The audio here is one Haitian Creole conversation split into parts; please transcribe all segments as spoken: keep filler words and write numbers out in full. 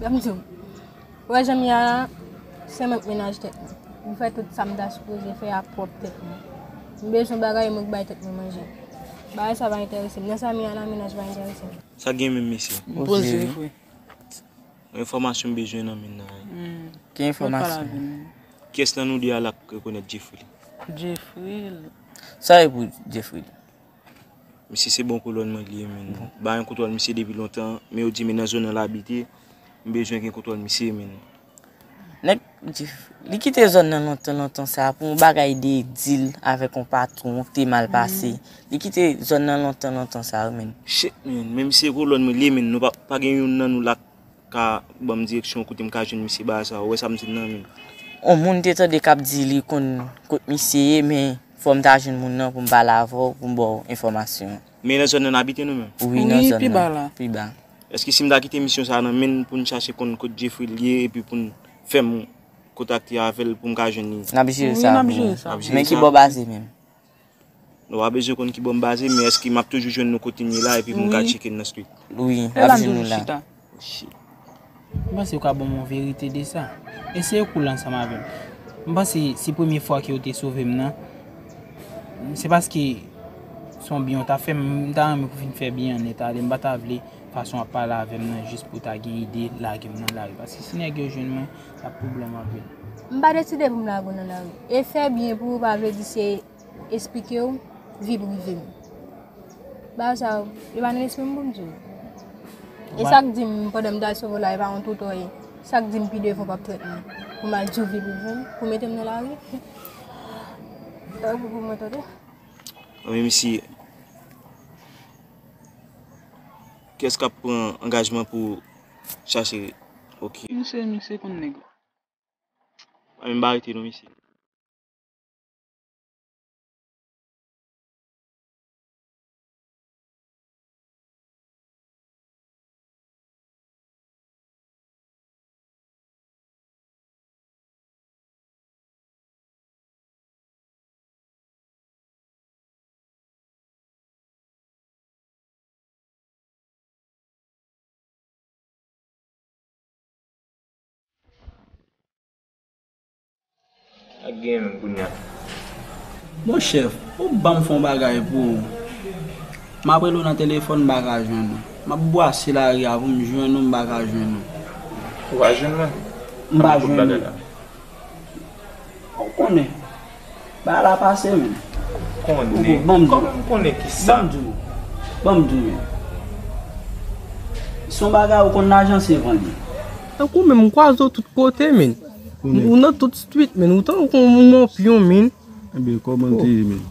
Jan m di w, wè jan m ye a la, se mwen k mennaj tèt mwen. M fè tout sa m ta sipoze fè a pwòp tèt mwen. M bezwen bagay, mwen k bay tèt mwen manje. Bagay sa pa enterese m. Nan sa m ye a la, mennaj pa enterese m. Sa gen menm, mesye? M poze wi. Enfòmasyon m bezwen nan men nan. Ki enfòmasyon? Kiyès nan nou de a la k rekonèt Jeffrey? Jeffrey. Sa e pou Jeffrey? Misye se bon kolòn mwen li ye, men. Ba yon kontwòl misye depi lontan, men yo di men nan zòn nan l abite, m bezwen gen kontwòl misye, men. Nèg, li kite zòn nan lontan, lontan sa, pou yon bagay de deal avèk yon patwon ki te mal pase. Li kite zòn nan lontan, lontan sa, men. Shit, men, men misye kolòn mwen li ye, men, nou pa, pa gen youn nan nou la ka ban m direksyon kote m ka jwenn misye bagay sa, ou wè sa m di nan men. On moun te tande k ap di li konn kot misye ye, men fò m ta jwenn moun nan pou m pale avè w, pou m ba w enfòmasyon. Men nan zòn nan n abite nou menm? Wi, nan zòn nan. Pi ba. Èske si m ta kite misyon sa a nan men n pou n chache konn kot Jeffrey l ye, epi pou n fè m kontakte avè l pou m ka jwenn li? N ap jere sa pou ou. Men ki bò w baze menm? Nou pa bezwen konn ki bò m baze, men èske m ap toujou jwenn nou kote n ye la epi pou m ka tcheke n nan street? Wi, m ap jwenn nou la. M panse ou ka ban m yon verite de sa. Eseye koule ansanm avè m. M panse se premye fwa ke w te sove m nan. Se paske se yon byen w ta fè m, m ta renmen pou w fin fè byen an nèt ale. M pa ta vle fason w ap pale avè m nan jis pou w ta gen ide lage m nan lari. Paske si nèg yo jwenn mwen, y ap pwoblèm anpil. M pa deside pou m lage w nan lari. E fè byen pou ou pa vle di se esplike w vi prive m. Bagay sa yo, yo pa nan lespri m pou m di w. E sa k di m pandan m t al sove w la, e pa yon toutò ye. Sa k di m pi devan w p ap trèt mwen. Pou m al di w vi prive m, pou w mete m nan lari. Tanpri pou mwen tande. Anben, mesye, kiyès k ap pran angajman pou chache? Ok. Misye, misye konn nèg la. Mwen menm m pa rete non, mesye. Ak gen menm kounye a. Monchè, ou ban m fè yon bagay pou ou. M ap rele w nan telefòn, m pa ka jwenn ou. M ap bwase lari a pou m jwenn ou, m pa ka jwenn ou. Ou pa jwenn mwen? M pa jwenn ou. Ou konnen. Bagay la pase, men. Konnen? Kòman m konnen kisa? Ban m di w. Ban m di w, men. Se yon bagay ou konn lajan se van li. Tankou menm m kwaze w tout kote, men. Ou nan tout street, men. Ou tankou yon mòpyon, men. Ebyen, kòman te ye, men?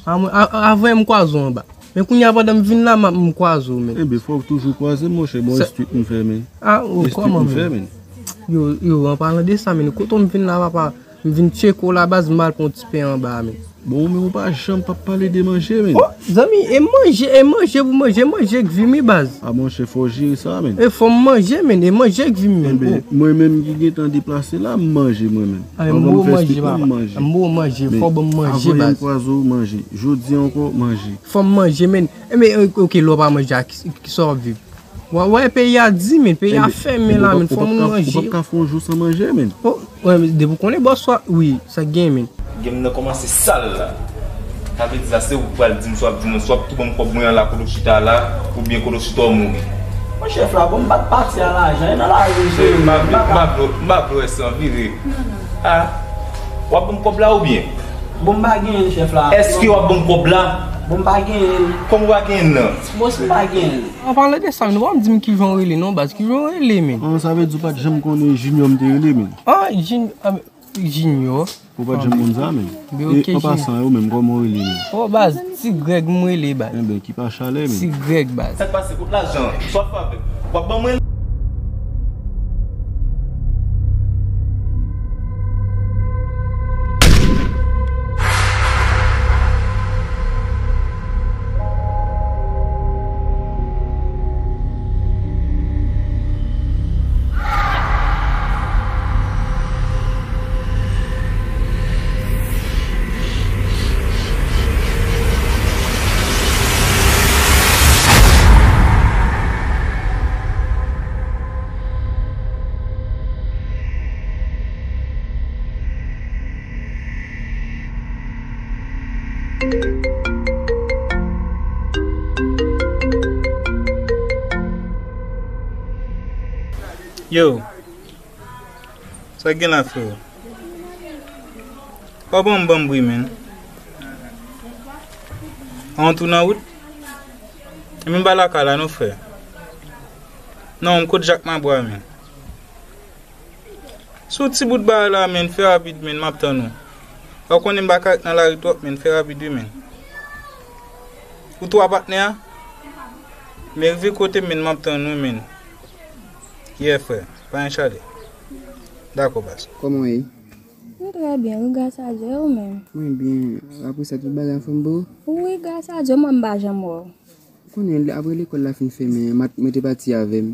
A mwen, a, a, avè m kwaze w anba. Men kounye a pandan m vin la, m, m kwaze w, men. Ebyen, fò w toujou kwaze m, monchè. Bon, street m fè, men. A, o, kòman, men? Yo, yo, an palan de sa, men, kote w m vin la, papa, m vin tcheke w la, baz, m al pran yon ti pen anba, men. Bon, men ou pa janm p ap pale de manje, men. O, zanmi, e manje, e manje pou manje, manje k vi m, wi, baz. A, monchè, fò w jere sa, men. E fò m manje, men, e manje k vi m, men. Ebyen, mwen menm ki gentan deplase la, m manje, mwen menm. A, men m bo manje, papa. M bo manje, fò ban m manje, baz. Avan yè m kwaze w, manje. Jodi a ankò, manje. Fò m manje, men. Ebyen, ok, lè w pa manje a, ki, ki sa w ap viv? Wè, wè, peyi a di, men, peyi a fèmen la, men, fò moun manje. Ou p ap ka fè yon jou san manje, men. O, wè, depi w konnen bòs ou a, wi, sa gen, men. Gen m nan kòmanse sal la. Sa vle di sa, se ou k pral di m, swa ap di mwen, swa ap tou ban m kòb mwen an la kote w chita la, oubyen kote w chita w mouri. Mwen chèf la, bon, m pa t pati a lajan, e nan lari m te ye. M pa vle, m pa vle, m pa vle wè san vire. A, w ap ban m kòb la oubyen? Bon, m pa genyen l, chèf la. Èske w ap ban m kòb la? Bon, m pa genyen l. Kòman w pa genyen l nan? Bon, si m pa genyen l. An palan de sa, men, ou pa di m kijan w rele non, baz. Kijan w rele, men? An, sa vle di ou pa t janm konnen Junior m te rele, men? An, Jin-, a, Junior. Ou pa t janm konn sa, men? E, an pasan, ou menm, kòman w rele, men? O, baz, Ti Grèg m rele, baz. Enben, ki pa chalè, men? Ti Grèg, baz. Sa k pase? Kot lajan? Sa w ap fè avè m? W ap ban mwen l? Yo, sa k gen la, frè? Ou ban m, ban m bri, menn. An tou nan wout? E menm ba lakay la, non, frè. Non, m kot Jak Mabwa, menn. Sou ti bout bagay la, menn, fè rapid, menn, m ap tann ou. Ou konnen m pa ka ret nan lari twòp, menn, fè rapid, wi, menn. Ou twa patnè a? Men rive kote m, menn, m ap tann ou, menn. Yeah, frè, pa gen chale. Dakò, baz. Kòman w ye? M trè byen, wi, gras a Dye, ou menm? Mwen byen. Apre sa, tout bagay anfòm pou ou? Wi, gras a Dye, mwen m pa janm wè w. Ou konnen, apre lekòl la fin fèmen, mwen te pati avè m.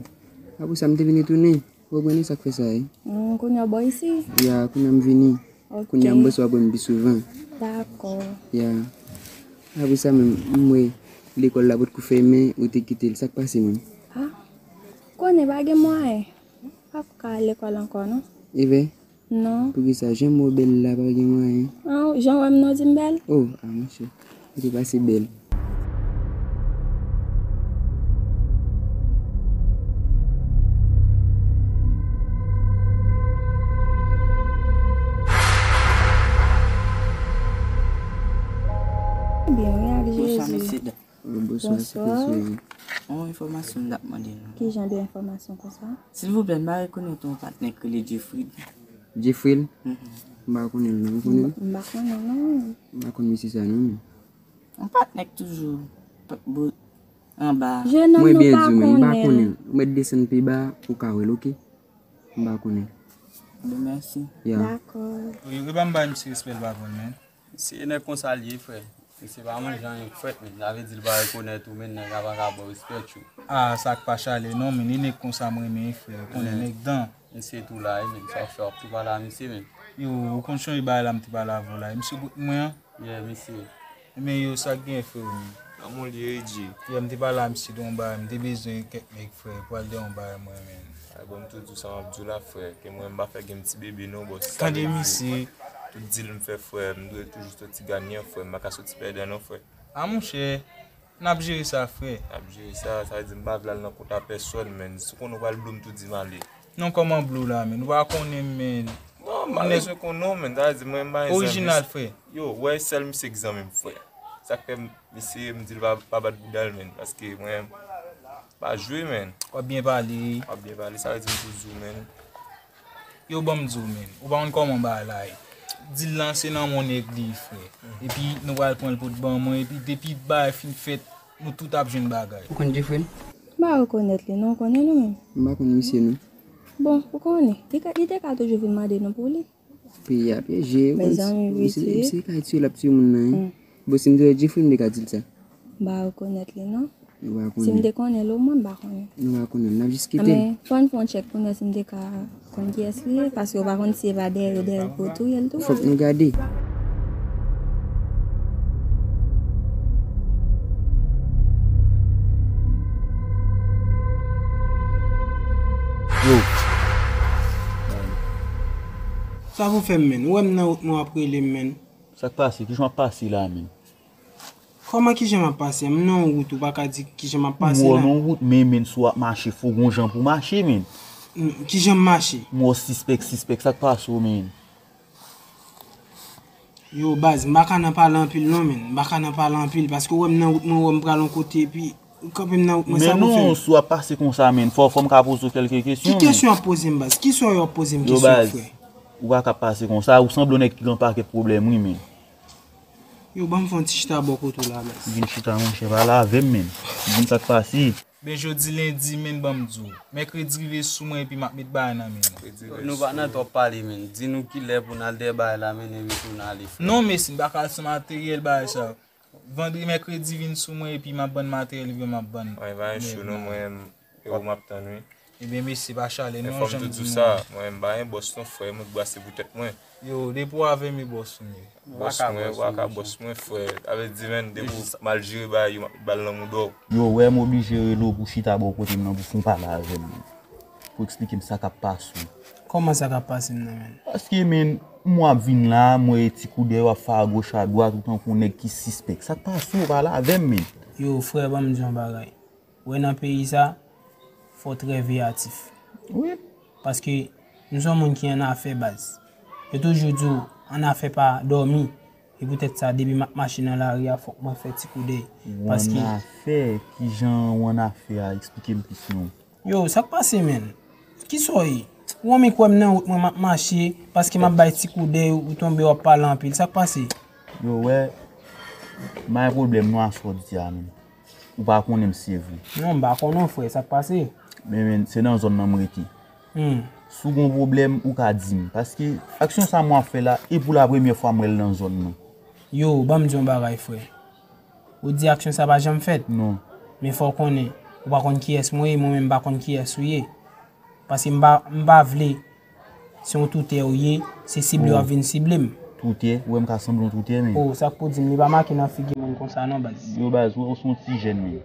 Apre sa, m te vin retounen. Ou konprann sa k fè sa, wi. Hmm, kounye a w bò isi? Ya, kounye a m vini. Ok. Kounye a m panse w ap wè m pi souvan. Dakò. Ya. Apre sa menm, m wè lekòl la potko fèmen, ou te kite l. Sa k pase menm? Ah, konnen pa gen mwayen. Pa ka al lekòl ankò, non. E vre? Non. Poukisa? Jan m wè w bèl la, pa gen mwayen. Ah, jan w wè m nan w di m bèl? Oh, ah, monchè. Ou te pase bèl. Byen, wi, ak Jezi. Bonswa, mesye dam. Wi, bonswa, se Bonswa. Yon enfòmasyon m t ap mande nou. Ki jan de enfòmasyon konsa? Silvouplè, m pa rekonèt yon patnè k rele Jeffrey. Jeffrey? Mhm. M pa konnen l, non. Ou konnen l? M pa konnen, non. M pa konn misye sa, non. Yon patnè k toujou p-, bo-, anba. Jennonm, nou pa konnen l. Mwen byen di w, men m pa konnen l. Ou mèt desann pi ba, ou ka wè l, oke? M pa konnen. Bon, mèsi. Ya. Dakò. Wi, wi, ban m bay misye respè l pa bon, men. Se nèg konsa l ye, frè. Misye pa manje anyen k fèt, men. Sa vle di l pa rekonèt ou, men nèg la pa ka ba w respè, tchou. Ah, sa k pa chale, non, men li nèg konsa m renmen, frè. Ou konnen nèg dan. Misye tou la, wi, men. Sa w fè, w ap tou pale a misye, men. Yo, ou konn chonje bagay la, m te pale avè w la. Misye kot mwen an? Yeah, misye. Men yo, sa k gen, frè, men? Nan moun li ye, J. Yeah, m te pale a misye de yon bagay, m te bezwen kèk nèg, frè, pou al de yon bagay mwen, men. Ay, bon, m tou di w sa m ap di w la, frè, ke mwen, m pa fè gen m ti bebe, non, bòs. Tande misye. Tout dil m fè, frè, m dwe toujou soti ganyan, frè, m pa ka soti pèdan, non, frè. A, monchè, n ap jere sa, frè. N ap jere sa, sa vle di m pa vle al nan kont a pèsòn, men si w konnen w pral blo m tou di m ale. Non, kòman blo w la, men? Ou pa konnen m, men. Non, m pa bezwen konnen w, men. Sa vle di mwen, m pa gen zanmi. Orijinal, frè. Yo, wè, sèl misye k zanmi m, frè. Sa k fè m, misye, m di l pa, pa bat bouda l, men. Paske mwen, pa jwe, men. W ap byen pale. W ap byen pale, sa vle di m tou di w, men. Yo, ban m di w, men. Ou pa konn kòman bagay la ye. Dil lan se nan men yon nèg li ye, frè. Epi nou pral pran l pou t ban mwen. Epi depi bagay fin fèt, nou tout ap jwenn bagay. Ou konn Jeffrey? M pa rekonèt li, non, ou konnen li menm? M pa konn misye, non. Bon, ou konnen, li ka, li te ka toujou vin mande nou pou li. Peyi a pyeje, ou konn, mezanmi, misye, pitit. Misye ka tiye l ap tiye moun nan, wi. Hmm. Bon, si m te wè Jeffrey, m te ka di l sa. M pa rekonèt li, non. Nou pa konnen. Si m te konnen l omwen, m pa konnen. Nou pa konnen, n ap jis kite l. Men, fò n fè yon tchèk pou n wè si m te ka konn kiyès li ye, paske ou pa konn si se pa dèyè yo, dèyè yo pou touye l tou. Fòk nou gade. Yo. Sa pou fè m, menn? Ou wè m nan wout mwen, w ap rele m, menn. Sa k pase? Kijan w ap pase la, menn? Kòman kijan m ap pase? M nan yon wout, ou pa ka di kijan m ap pase la. M wè w nan wout, men, menn, si w ap mache, fò gon jan pou w mache, menn. Mm, kijan m mache? M wè w sispèk, sispèk, sa k pase w, menn? Yo, baz, m pa ka nan pale anpil non, menn. M pa ka nan pale anpil, paske w wè m nan wout mwen, w wè m pral yon kote, epi ou kanpe m nan wout mwen, sa pou fè m? Men non, si w ap pase konsa, menn, fò, fò m ka poze w kèlke kesyon, menn. Ki kesyon w ap poze m, baz? Ki sa w ap poze m kesyon, frè? Yo, baz, ou pa ka pase konsa, ou sanble yon nèg ki gen yon pakèt pwoblèm, wi, menn. Yo, ban m fè yon ti chita bò kote w la, baz. Vin chita, monchè, pale avè m, menn. Di m sa k pase. Ben, jodi lendi, menn, ban m di w. Mèkredi rive sou mwen epi m ap met bagay nan men nou. Nou pa nan twòp pale, menn. Di nou kilè pou n al dèyè bagay la, menn, epi pou n ale, frè. Non, mesye, m pa ka al san materyèl bagay sa. Vandredi, mèkredi vin sou mwen epi m ap bann materyèl, epi m ap bann. Ay, pa gen cho non, mwen, e ou m ap tann, wi. Ebyen, mesye, pa chale non, jan m di w. Mwen, m pa gen bòs non, frè, mwen k brase pou tèt mwen. Yo, depi w avè m, e bòs ou m ye. Bòs mwen, ou pa ka bòs mwen, frè. Sa vle di, menn, depi w mal jere bagay yo, m ap ba l nan mouda w. Yo, wè m oblije rele w pou chita bò kote m nan pou fè yon pale avè m, pou eksplike m sa k ap pase w. Kòman sa k ap pase m nan, menn? Paske, menn, m wè w ap vin la, m wè ti kou dèyè w ap fè agoch adwat, ou tankou yon nèg ki sispèk. Sa k pase w, pale avè m, menn. Yo, frè, ban m di w yon bagay. Ou wè nan peyi sa, fò w trè veyatif. Wi. Paske m se yon moun ki annafè baz. Yo toujou di w, annafè pa dòmi. E poutèt sa, depi m ap mache nan lari a, fòk mwen fè ti koudèy. Ou annafè? Kijan ou annafè a? Eksplike m plis non. Yo, sa k pase, menn? Kisa w ye? Ou annik wè m nan wout mwen, m ap mache, paske m ap bay ti koudèy, ou tonbe, w ap pale anpil. Sa k pase? Yo, wè, m pa gen pwoblèm non a sa w di a, menn. Ou pa konnen m, se vre. Non, m pa konnen w, frè, sa k pase? Men, men, se nan zòn nan m rete. Hmm. Si w gen yon pwoblèm, ou ka di m. Paske aksyon sa m w ap fè la, e pou la premyè fwa m wè l nan zòn nan. Yo, ban m di yon bagay, frè. Ou di aksyon sa pa janm fèt? Non. Men fò w konnen, ou pa konn kiyès mwen ye, mwen menm m pa konn kiyès ou ye. Paske m pa, m pa vle, se yon toutè ou ye, se sible w ap vin sible m. Toutè? Ou wè m ka sanble yon toutè, men. Oh, sa k pou di m, li pa make nan figi moun konsa non, baz. Yo, baz, ou, ou se yon ti jèn, men.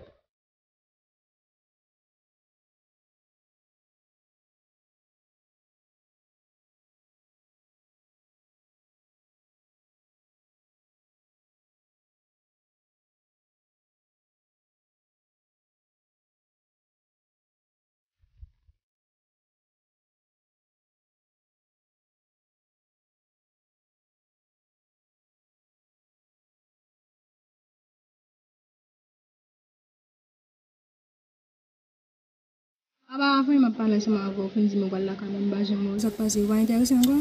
Apa, avan m ap pale ansanm avè w, fin di m ou pral lakay mwen, m pa janm wè w. Sa k pase, ou pa enterese ankò?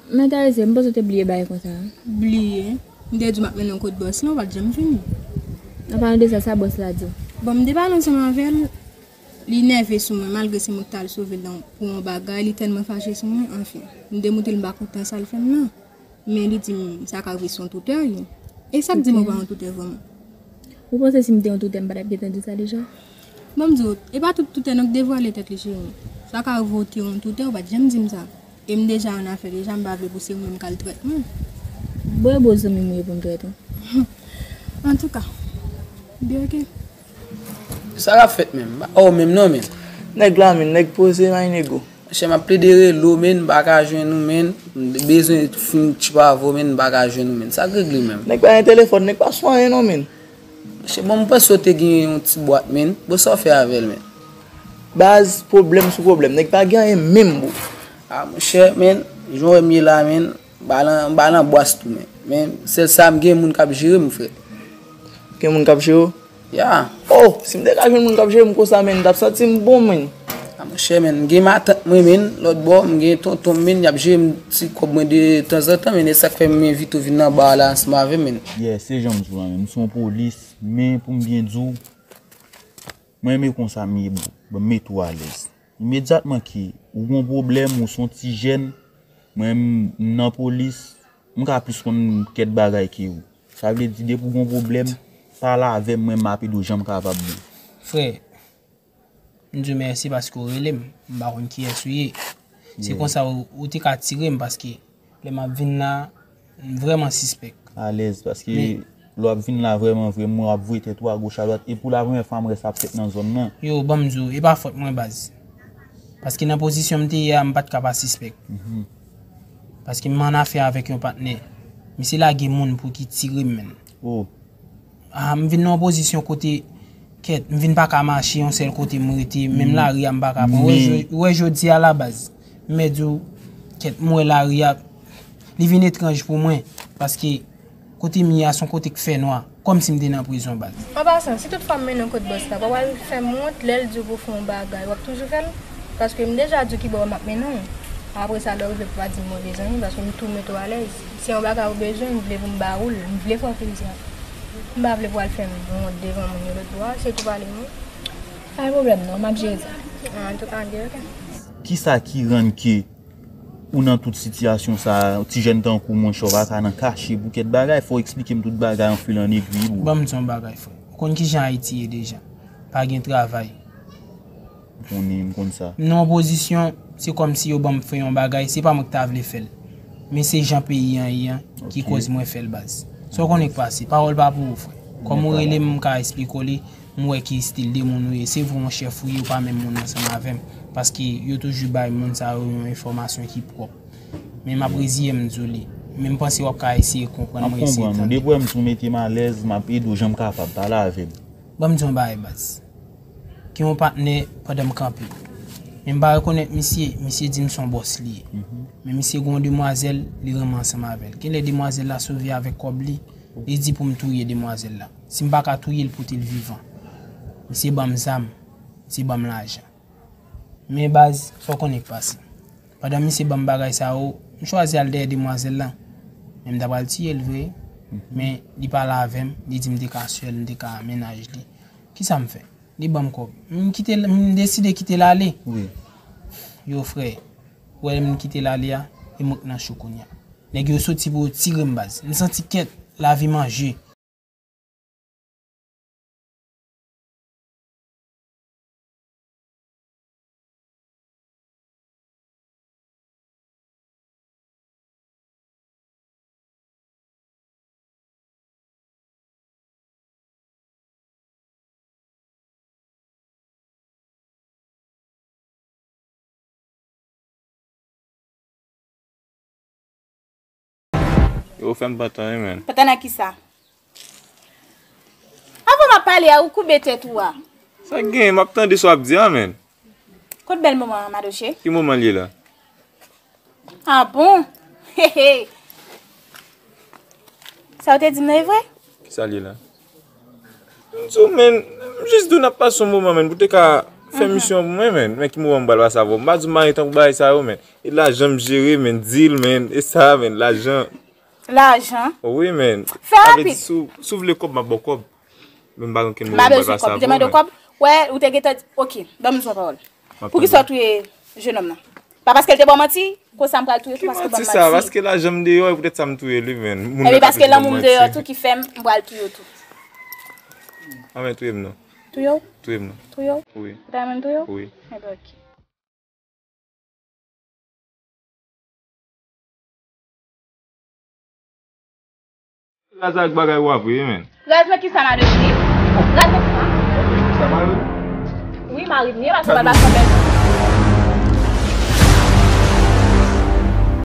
M enterese, m panse w te bliye bagay konsa. Bliye? M te di w m ap mennen w kot bòs lan, ou pa t janm vini. An palan de sa, sa bòs la di w? Bon, m te pale ansanm avè l, li nève sou mwen, malgre se mwen ki t al sove l nan, pou yon bagay, li tèlman fache sou mwen, anfen. M te montre l m pa kontan sa l fè m nan. Men li di m sa ka rive se yon toutè li ye. E sa k di m ou pa yon toutè vrèman? Ou panse si m te yon toutè, m pa t ap gentan di w sa deja? Bon, m di w, e pa tout toutè non k devwale tèt li, cheri. Sa ka rive w te yon toutè, ou pa t janm di m sa. E m deja annafè deja, m pa vle pou se ou menm k al trèt mwen. Bon, e bon zanmi m ou ye pou m trèt ou? Antouka, byen, oke. Sa k ap fèt menm? Oh, menm non, menn. Nèg la, menn, nèg poze, my nego. Monchè, m ap plede rele w, menn, m pa ka jwenn ou, menn. M bezwen fin tchipa avè w, menn, m pa ka jwenn ou, menn. Sa k regle menm? Nèg pa gen telefòn, nèg pa sou anyen non, menn. Monchè, bon, m panse w te gen yon ti bwat, menn. Bon, sa w fè avè l, menn? Baz, pwoblèm sou pwoblèm. Nèg pa gen anyen menm, bro. Ah, monchè, menn, jan w wè m ye la, menn, m pa nan, m pa nan bwat tou, menn. Men, sèl sa, m gen moun k ap jere m, frè. Gen moun k ap jere w? Ya. Oh, si m te ka jwenn moun k ap jere m konsa, menn, m t ap santi m bon, menn. A, monchè, menn, m gen matant mwen, menn, lòt bò, m gen tonton m, menn, y ap jere m ti kòb mwen de tanzantan, menn, e sa k fè m envite w vin nan ba a la ansanm avè m, menn. Yeah, se jan m di w la, menn, m se yon polis, men pou m byen di w, mwen menm e konsa m ye, bro. Ban m mete w alèz. Imedyatman ke ou gon pwoblèm, ou se yon ti jèn, mwen menm, m nan polis, m ka plis konn kèk bagay ke ou. Sa vle di, depi w gon pwoblèm, pale avè m, mwen m ap ede w jan m kapab byen. Frè, m di w mèsi paske w rele m, m pa konn kiyès ou ye. Se konsa ou, ou te ka tire m paske lè m ap vin la, m vrèman sispèk. Alèz, paske lè w ap vin la vrèman vre, mwen w ap voye tèt ou agoch adwat, e pou la premyè fwa m wè sa ap fèt nan zòn nan. Yo, ban m di w, e pa fòt mwen baz. Paske nan pozisyon m te ye a, m pa t ka pa sispèk. Paske m annafè avèk yon patnè. Misye lage moun pou ki tire m, menn. Oh. Ah, m vin nan yon pozisyon kote, kèt, m vin pa ka mache yon sèl kote m rete, menm lari a m pa ka pran. Ou wè, men jodi a la baz, m mèt di w, kèt, m wè lari a, li vin etranj pou mwen, paske kote m ye a se yon kote k fè nwa, kòmsi m te nan prizon baz. An pasan, si tout fwa m mennen w kot bòs la, pa pral fè m wont lè l di w pou w fè yon bagay, w ap toujou fè l? Paske m deja di w ki bò m ap mennen w. Apre sa, lè w rive, pou pa di m move zanmi, paske m tou mete w alèz. Si yon bagay ou bezwen, m vle pou m ba ou l, m vle fè w plezi. M pa vle pou w al fè m wont devan moun yo lòt bò a, se tou pale mwen. Pa gen pwoblèm non, m ap jere sa. Antouka, gen oke. Kisa ki rann ke ou nan tout sitiyasyon sa a, ti jèn tankou w, monchè, w pa ka nan kache pou kèk bagay, fò w eksplike m tout bagay anfil an egri, bro. Ban m di yon bagay, frè. Ou konn kijan Ayiti ye deja. Pa gen travay. M konnen, m konn sa. M nan yon pozisyon, se kòmsi yo ban m fè yon bagay, se pa mwen ki ta vle fè l. Men se jan peyi an ye an ki koz mwen fè l baz. Sa w konnen k pase, pawòl pa pou ou, frè. Kòm ou rele m, m ka eksplike w li, m wè ki estil de moun ou ye. Se vre yon chèf ou ye, ou pa menm moun ansanm avè m. Paske yo toujou bay moun sa yo yon enfòmasyon ki pwòp. Men m ap reziye m, m di w li. Men m panse w ap ka eseye konprann mwen, eseye tande. M ap konprann ou. Depi w wè m sou mete m alèz, m ap ede w jan m kapab. Pale avè m. Ban m di w yon bagay baz. Gen yon patnè pandan m kanpe. Men m pa rekonèt misye, misye di m se yon bòs li ye. Men misye gen yon demwazèl, li renmen ansanm avè l. Genlè demwazèl la sove avèk kòb li, li di pou m touye demwazèl la. Si m pa ka touye l, pote l vivan. Misye ban m zam, misye ban m lajan. Men baz, fò w konnen k pase. Pandan misye ban m bagay sa yo, m chwazi al dèyè demwazèl la. Men m ta pral tiye l vre, men li pale avè m, li di m te ka sè l, m te ka mennaj li. Kisa m fè? Li ban m kòb. M kite l, m deside kite l ale. Wi. Yo, frè, ou wè m kite l ale a, e mwen k nan cho kounye a. Nèg yo soti pou yo tire m baz. M santi kèt, lavi manje. Yo fè m pantan wi, men. Pantan nan kisa? Avan m ap pale a, ou koube tèt ou a. Sa k genyen? M ap tande sa w ap di a, men. Kot bèl moman an, Madoche? Ki moman l ye la? Ah bon? Hehe. Sa w te di m nan e vre? Kisa l ye la? M di w, men, m jis di w n ap pase yon moman, men, pou te ka fè misyon pou mwen, men. Men ki moman m pral pase avè w? M pa di w m mare tankou bagay sa yo, men. E lajan m jere, men, deal, men. E sa, men, lajan. Lajan? Wi, men. Fè rapid. Sa vle di, si w, si w vle kòb, m ap ba w kòb. Men m pa gen okenn moman m pral pase avè w, men. M pa bezwen kòb. Ou te mande w kòb? Wè, ou te gentan di, oke, ban m di w yon pawòl. Poukisa w touye jenòm nan? Pa paske l te ba w manti? Konsa m pral touye w tou paske w ban m manti. Ki manti sa? Paske lajan m deyò, e poutèt sa m touye li, men. Ebyen, paske lanmou m deyò tou ki fè m, m pral touye w tou. Anben, touye m non. Touye w? Touye m non. Touye w? Wi. Ou ta renmen m touye w? Wi. Ebyen, oke. Raz ak bagay w ap ri, men. Raz nan kisa, Madoche? Raz nan kisa? Sa mari w? Wi, mari m ye, paske m pral pase yon bèl